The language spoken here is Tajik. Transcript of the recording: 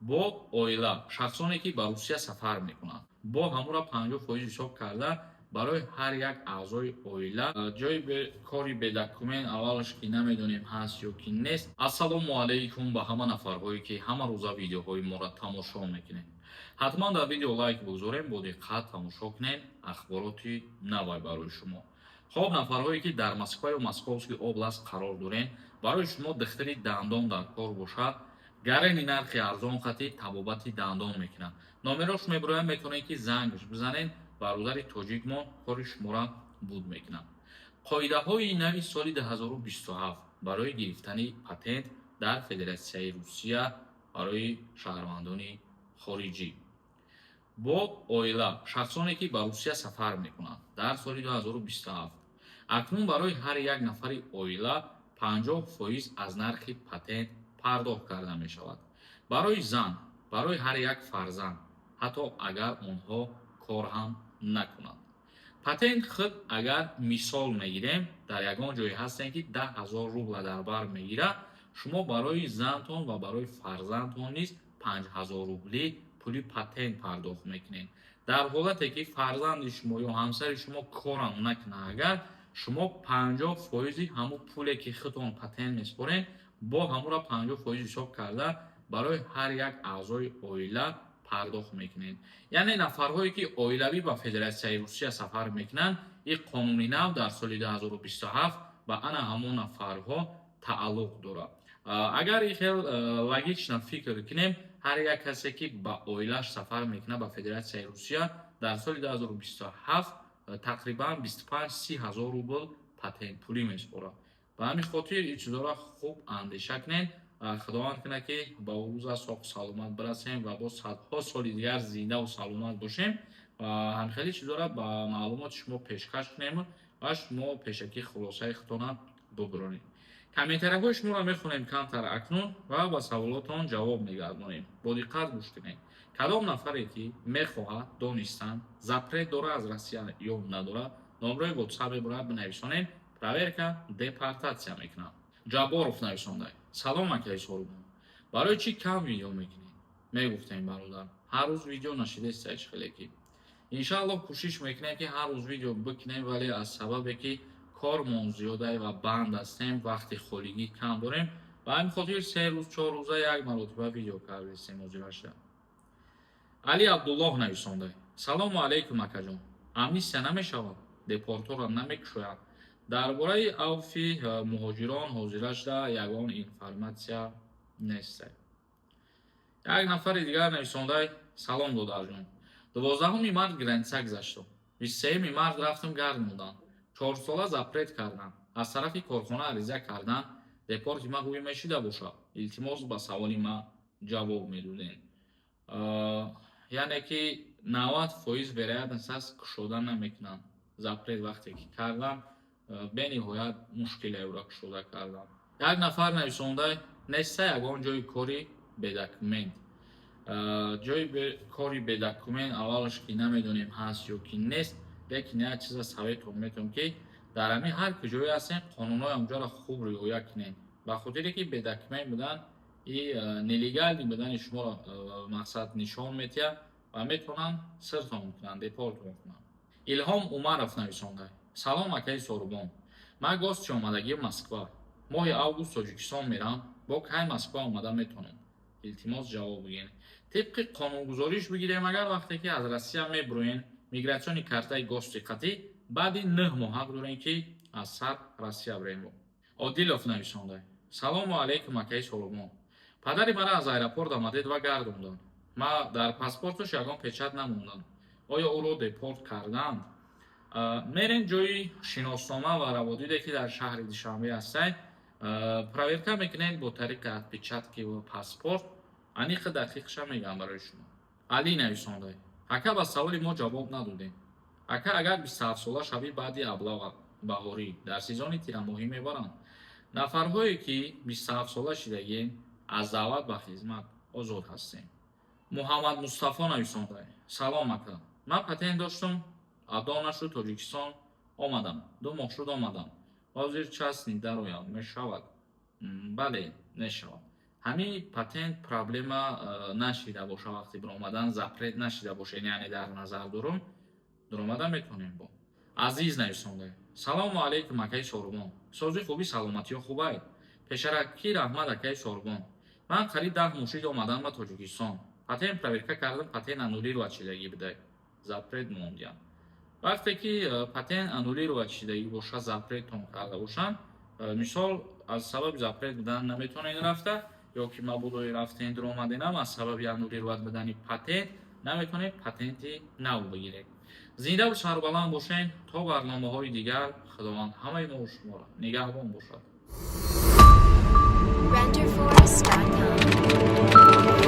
Бо оила, шахсоне ки ба Русия сафар мекунанд, бо ҳамура 50% ҳисоб карда барои ҳар як аъзои оила. Ҷои кори бедокумент аввалаш ки намедонем, ҳаст ё ки нест. Ассалому алайкум ба ҳама нафарҳое, ки ҳама рӯза видеоҳои моро тамошо мекунед. Ҳатман дар видео лайк бигузорем, бо диққат тамошо кунед, ахбороти навай барои шумо. Хоб, нафарҳое ки дар Москва ё Московский область қарор дорем, барои шумо духтари дандон дар кор бошад, гарени нархи арзон хати табобати дандон мекунад. Номерош мебироям, метавонед ки зангш бизанед. Бародари тоҷикмон кори шуморо буд мекунад. Қоидаҳои нави соли 2027 барои гирифтани патент дар Федератсияи Русия барои шаҳрвандони хориҷӣ бо оила, шахсоне ки ба Русия сафар мекунанд, дар соли 2027 акнун барои ҳар як нафари оила 50% аз нархи патент пардохт карда мешавад. Барои зан, барои ҳар як фарзанд, ҳатто агар онҳо кор ҳам накунанд. Патент худ, агар мисол мегирем, дар ягон ҷое ҳастем, ки 10 000 рубла дар бар мегирад, шумо барои зантон ва барои фарзандтон низ 5000 рублӣ пули патент пардохт мекунед. Дар ҳолате ки фарзанди шумо ё ҳамсари шумо корам накунад, агар шумо 50%-и ҳамун пуле ки худтон патент месупоред, бо ҳамура 50% ҳисоб карда барои ҳар як аъзои оила пардохт мекунед. Яъне нафарҳое ки оилавӣ ба Федератсияи Русия сафар мекунанд, ин қонуни нав дар соли 2027 ба ана ҳамон нафарҳо тааллуқ дорад. Агар ин хел логично фикр кунем, ҳар як касе ки ба оилааш сафар мекунад ба Федератсияи Русия, дар соли 2027 тақрибан 25-30 ҳазор рубл патентпулӣ месупорад. Ба ҳамин хотир ин чизҳоро хуб андеша кунед. Худованд кунад, ки ба рӯза соҳу саломат бирасем ва боз садҳо соли дигар зиндаву саломат бошем ва ҳамхели чизҳоро ба маълумоти шумо пешкаш кунем ва шумо пешакӣ хулосаи худтона бубуронед. Комментарияҳои шуморо мехонем камтар акнун ва ба саволотон ҷавоб мегардонем. Бо диққат гӯш кунед. Кадом нафаре ки мехоҳад донистан, запрет дора аз Россия ё надорад, номрои WhatsApp мебурад, бинависонед, проверка депортатсия мекунам. Ҷабборов нависонда: «Салом, акаи Сорубон, барои чӣ кам видео мекунед?» Мегуфтем, бародар, ҳар рӯз видео нашидеста хеле ки. Иншааллоҳ, кӯшиш мекунем, ки ҳар рӯз видео бикунем, вале аз сабабе ки кормон зиёда ва банд ҳастем, вақти холигӣ кам дорем, ба ҳамин хотир 3 рӯз, 4 рӯза як маротиба видео кардестем ҳозирашда. Али Абдуллоҳ нависонда: «Салому алайкум, акаҷон, амнистия намешавад, депортҳоро намекушояд?» Дар бораи авфи муҳоҷирон ҳозирашда ягон информатсия нест. Як нафари дигар нависонда: «Салом, додарҷон, 12-уми март граница гузаштам, 23-юми март рафтам, гардондам, 4 сола запрет кардам, аз тарафи корхона ариза кардан, депорти ма ҳуй мешида бошад? Илтимос, ба саволи ма ҷавоб медодем». Яъне ки 90% вероятность аст, кушода намекунанд. Запрет вақте ки кардам, бениҳоят мушкиле ӯро кушода кардам. Як нафар нависонда: «Неста ягон ҷои кори бедокумент?» Ҷои кори бедокумент аввалаш ки намедонем, ҳаст ё ки нест, лекин як чиза советон метавонам, ки дар ҳамин ҳар куҷое ҳастем, қонунҳои онҷоро хуб риоя кунед, ба хотире ки бедокумент будан и нелегальный будани шуморо мақсад нишон медиҳад ва метавонанд сиртон кунанд, депортон кунанд. Илҳом Умаров нависонда: «Салом, акаи Сорубон, ман гости омадагии Москва, моҳи август Тоҷикистон мерам, бо кай Москва омада метавонам? Илтимос, ҷавоб бигиред». Тибқи қонунгузориш бигирем, агар вақте ки аз Россия мебуроен, миграционный картаи гости қатъӣ, баъди 9 моҳ ҳақ дорем, ки аз сар Россия бирем. Одилов нависонда: «Салому алайкум, акаи Сорубон, падари мара аз аэропорт омадед ва гардонданд, ма дар паспорташ ягон печать намонданд, оё ӯро депорт карданд?» Мерен ҷои шиноснома ва раводиде ки дар шаҳри Душанбе ҳастай, проверка мекунед бо тариқи отпечатки ва паспорт, аниқи дақиқша мегӯям барои шумо. Али нависонда: «Ака, ба саволи мо ҷавоб надодем. Ака, агар 27-сола шавӣ, баъди облава баҳорӣ дар сезони тирамоҳӣ мебаранд?» Нафарҳое ки 27-сола шидагем, аз даъват ба хизмат озод ҳастем. Муҳаммад Мустафо нависонда: «Салом, ака, ман патент доштум, адо нашуд, Тоҷикистон омадам, 2 моҳ шуд омадам, ҳозир частный дароям мешавад?» Бале, мешавад. Ҳамин патент проблема нашида боша, вақти биромадан запрет нашида боша, яъне дар назар дорум, дуромада метавонем. Бо Азиз нависонда: «Салому алайкум, акаи Сорубон, сози хуби, саломатиё хубай? Пешаракӣ раҳмат, акаи Сорубон. Ман қариб 10 моҳ шид омадан ба Тоҷикистон. Патент проверка кардам, патент аннулировать шидагӣ будай, запрет мондиям». Вақте ки патент аннулировать шидагӣ боша, запрет тон карда бошанд, мисол, аз сабаби запрет будан наметавонед рафта ё ки мабодои рафтен, дуромаденам, аз сабаби аннулировать будани патент наметавонед патенти нав бигиред. Зиндаву сарбаланд бошед то барномаҳои дигар. Худованд ҳамаи мо шуморо нигаҳбон бошад. Renderforest.com.